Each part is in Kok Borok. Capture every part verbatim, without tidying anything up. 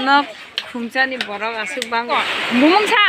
Nok khumchani borok aswk bango. Bumungsa.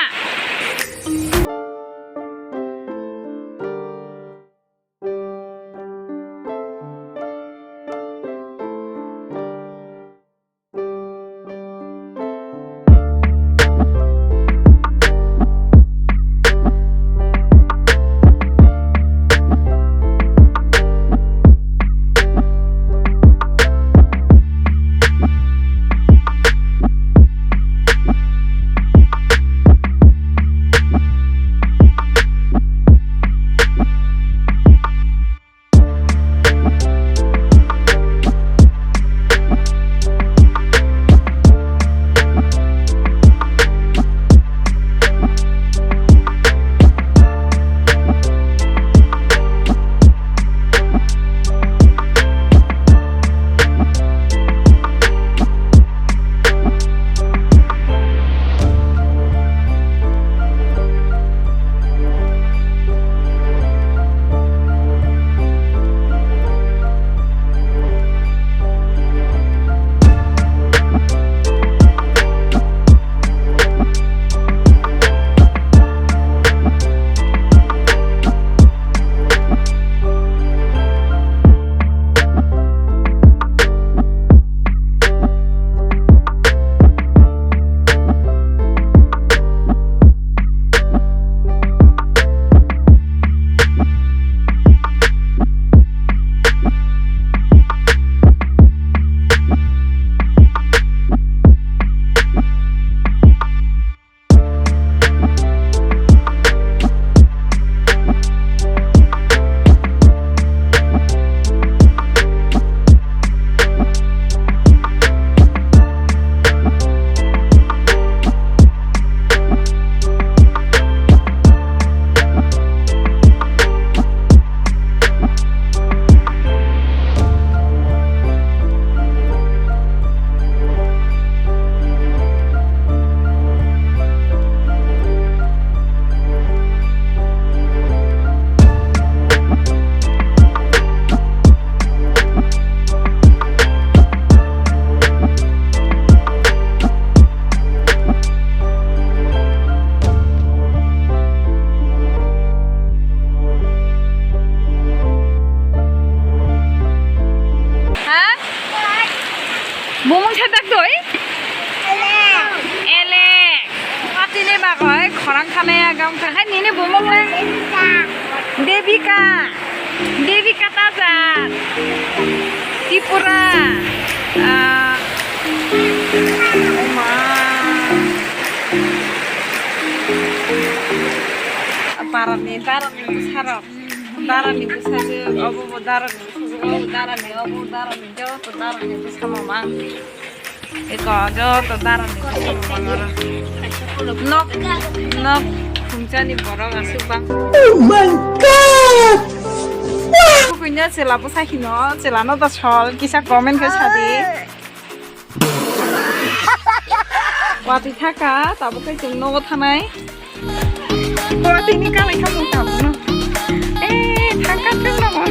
Ha? Bumung sa dak doi? Elek. Patini bagoi khorang khanai agam kha. Hai nini bumung le? Devika. Devika Taja. Tripura. Ah. Oma. Parani, darani bwsarok. Darani bwsajwk, obo bo darani bwsajwk, obo darani, obo darani, joto darani bwsamo mang. Eko joto darani bwsamo mang oro. Nok, nok khumchani borok aswk bang. Oh my God! Kuino chwla bwsa hino, chwlano da sol, kisa comment khe sadi. Watwi thaka, tabuk khe chwng nogo thanai. Watwi ni kalai kha mung tabuk no. Eh, thangka chwng nogo.